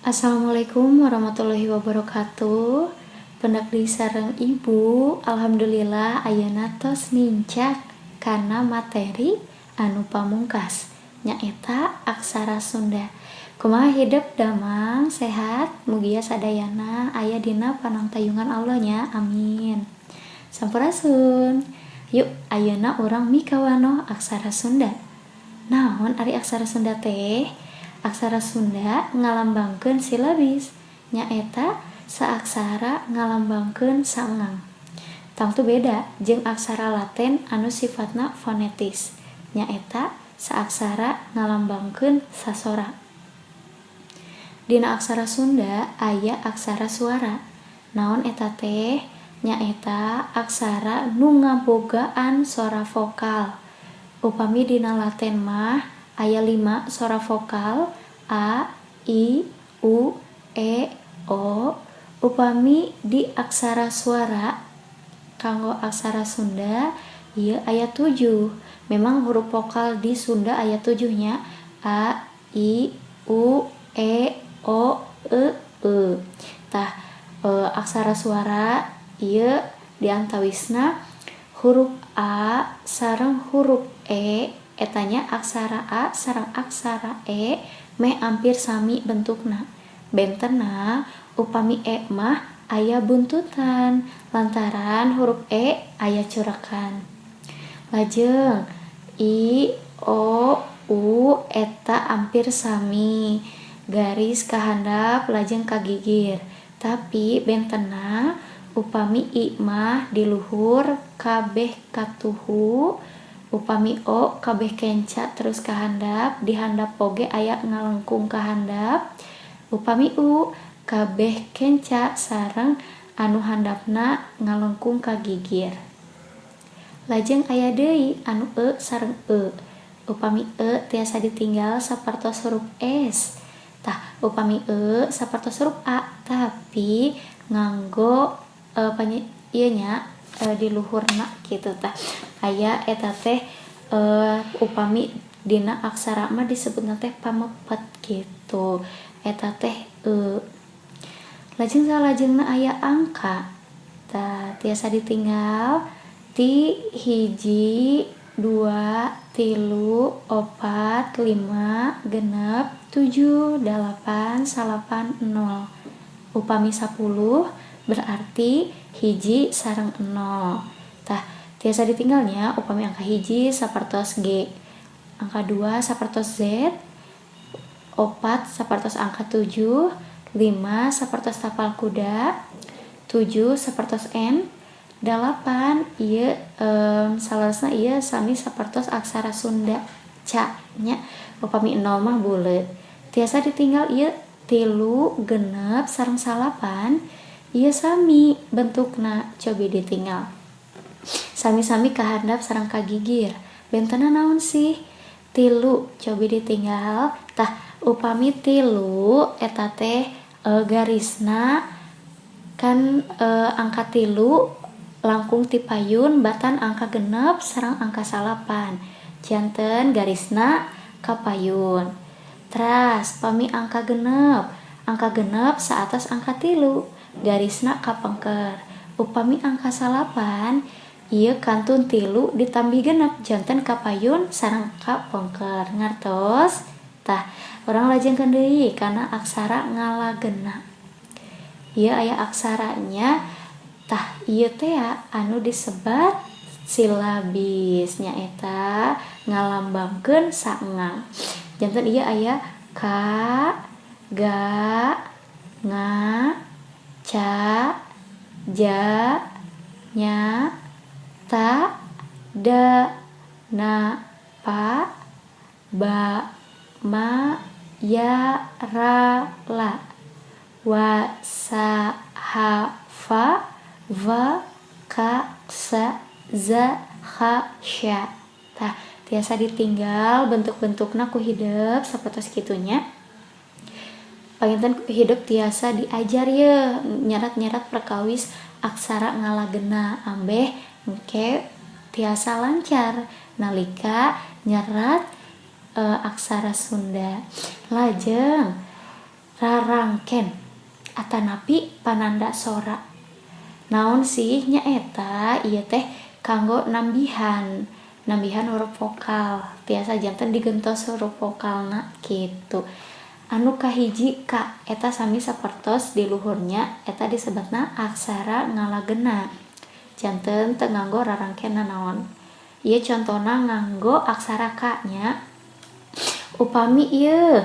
Assalamualaikum warahmatullahi wabarakatuh. Pendak deui sareng Ibu. Alhamdulillah, ayeuna tos nincak kana materi anu pamungkas, nyaeta aksara Sunda. Kumaha hidep, damang, sehat? Mugia sadayana aya dina panangtayungan Allah nya, amin. Sampurasun. Yuk, ayeuna urang mikawanoh aksara Sunda. Naon ari aksara Sunda teh? Aksara Sunda ngalambangkeun silabis, nyaeta saaksara ngalambangkeun saengang. Tangtu beda jeung aksara Latin anu sifatna fonetis, nyaeta saaksara ngalambangkeun sasora. Dina aksara Sunda aya aksara suara. Naon eta teh? Nyaeta aksara nu ngabogaan sora vokal. Upami dina Latin mah aya 5 sora vokal, a, i, u, e, o. Upami di aksara suara kanggo aksara Sunda ieu aya 7. Memang huruf vokal di Sunda aya 7 nya, a, i, u, e, o, e, e. Tah, aksara suara ieu diantawisna huruf A sareng huruf E. Eta nya aksara A sareng aksara E meh ampir sami bentukna. Bentenna upami E mah aya buntutan lantaran huruf E aya curekan. Lajeng I, O, U eta ampir sami, garis kahandap lajeng kagigir. Tapi bentenna upami I mah di luhur kabeh katuhu, upami O kabeh kenca terus kahandap, di handap oge aya ngalengkung kahandap. Upami U kabeh kenca sareng anu handapna ngalengkung ka gigir. Lajeng aya deui anu E sareng E. Upami E tiasa ditinggal sapertos huruf S. Tah, upami E sapertos huruf A, tapi nganggo ieu nya, di luhurna kitu. Tah, aya eta teh, upami dina aksara mah disebutna teh pamepet gitu, eta teh E. Lajeng salajengna aya angka. Tah, tiasa ditinggal ti 1, 2, 3, 4, 5, 6, 7, 8, 9, 0. Upami 10 berarti 1 sareng 0. Tah, tiasa ditinggal nya upami angka 1 sapertos G, angka 2 sapertos Z, 4 sapertos angka 7, 5 sapertos tapal kuda, 7 sapertos N, 8 ieu saleresna ieu sami sapertos aksara Sunda ca nya. Upami 0 mah buleut. Tiasa ditinggal ieu 3, 6 sareng 9, ieu sami bentukna. Cobi ditinggal, sami-sami kahandap sareng kagigir. Bentenna naon sih? 3 cobi ditinggal. Tah, upami 3 eta teh garisna kan angka 3 langkung ti payun batan angka 6 sareng angka 9, janten garisna kapayun. Teras pami angka 6, angka 6 saatos angka 3, garisna kapengker. Upami angka 9 ieu kantun 3 ditambih 6, janten kapayun sareng kapengker. Ngartos? Tah, urang lajengkeun deui kana aksara ngalagena. Ieu aya aksaranya. Tah, ieu teh anu disebat silabis, nyaeta ngalambangkeun saengang. Janten ieu aya k, g, nga, ca, ja, nya, ta, da, na, pa, ba, ma, ya, ra, la, wa, sa, ha, fa, va, ka, sa, za, ha, sya. Tah, tiasa ditinggal bentuk-bentukna ku hidep sapertos kitu nya. Panginten hidep tiasa diajar ye nyerat-nyerat perkawis aksara ngalagena, ambeh engke tiasa lancar nalika nyerat aksara Sunda. Lajeng Rarangken atanapi pananda sora. Naon sih nyaeta ieu teh kanggo nambihan nambihan huruf vokal, tiasa janten digentos huruf vokalna kitu. Anu kahiji K, eta sami sapertos di luhurnya, eta disebutna aksara ngalagena, janten teu nganggo rarangken nanaon. Ieu contona nganggo aksara K nya. Upami ieu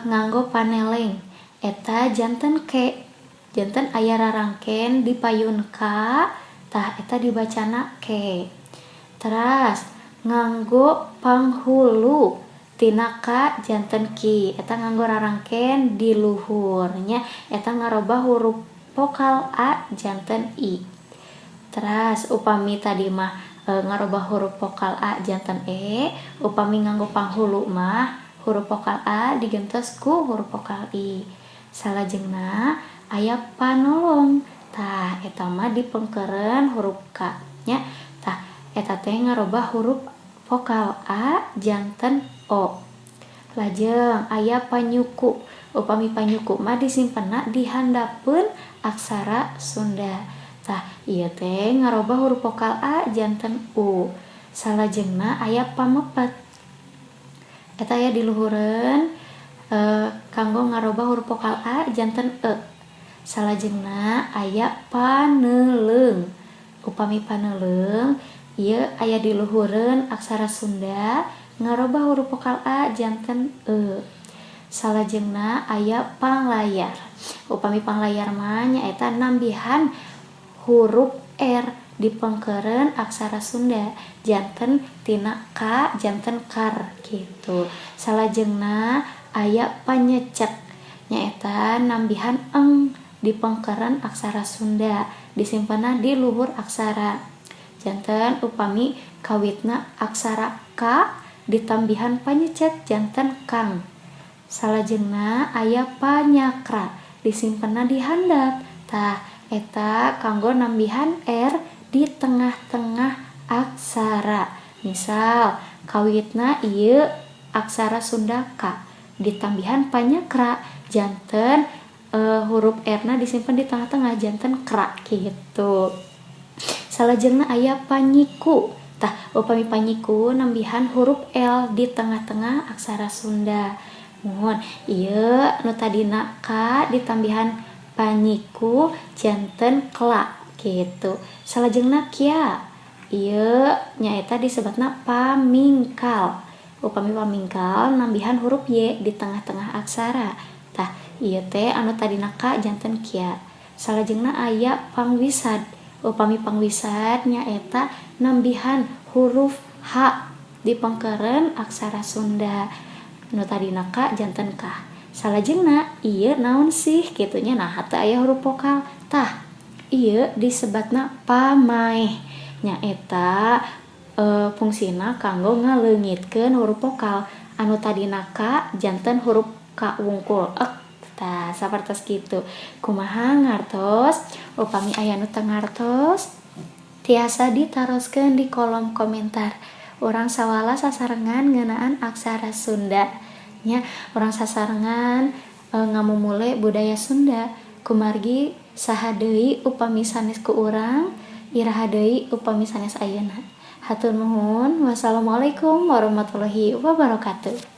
nganggo paneleng, eta janten ke, janten aya rarangken di payun K, tah eta dibacana ke. Teras nganggo panghulu tina K janten ki, eta nganggo rarangken di luhur nya, eta ngarobah huruf vokal A janten I. Teras upami tadi mah ngarobah huruf vokal A janten E, upami nganggo panghulu mah huruf vokal A digentos ku huruf vokal I. Salajengna aya panolong, tah eta mah dipengkeureun huruf K nya, tah eta teh ngarobah huruf vokal A janten O. Lajeng aya panyuku, upami panyuku mah disimpenna di handapeun aksara Sunda, tah ieu teh ngarobah huruf vokal A janten U. Salajengna aya pamepet, eta aya di luhureun kanggo ngarobah huruf vokal A janten E. Salajengna aya paneuleung, upami paneuleung ieu aya di luhureun aksara Sunda, ngarobah huruf vokal A janten E. Salajengna aya panglayar, upami panglayar mah nyaeta nambihan huruf R di pengkeureun aksara Sunda, janten tina K janten kar gitu. Salajengna aya panyecek, nyaeta nambihan eng di pengkeureun aksara Sunda, disimpenna di luhur aksara, janten upami kawitna aksara K ditambihan panyecek janten kang. Salajengna aya panyakra, disimpenna di handap, tah eta kanggo nambihan R di tengah-tengah aksara. Misal kawitna ieu aksara Sunda K ditambihan panyakra, janten huruf R na disimpen di tengah-tengah janten kra gitu. Salajengna aya panyiku, tah upami panyiku nambihan huruf L di tengah-tengah aksara Sunda. Muhun, ieu nu tadina K ditambihan panyiku janten kla gitu. Salajengna kya, ieu nyaeta disebutna pamingkal, upami pamingkal nambihan huruf Y di tengah-tengah aksara, tah ieu teh anu tadina K janten kya. Salajengna aya pangwisad, upami pangwisad nyaeta nambihan huruf H di pengkeureun aksara Sunda, nu tadina K janten kah. Salajengna ieu naon sih kitu nya, naha teu aya huruf vokal? Tah, ieu disebatna pamaeh, nyaeta fungsina kanggo ngaleungitkeun huruf vokal anu tadina K janten huruf K wungkul ek, tah sapertos kitu. Kumaha, ngartos? Upami aya nu teu ngartos tiasa ditaroskeun di kolom komentar. Urang sawala sasarengan ngeunaan aksara Sunda nya, urang sasarengan ngamumule budaya Sunda, kumargi saha deui upami sanes ku urang, iraha deui upami sanes ayeuna. Hatur nuhun, wassalamualaikum warahmatullahi wabarakatuh.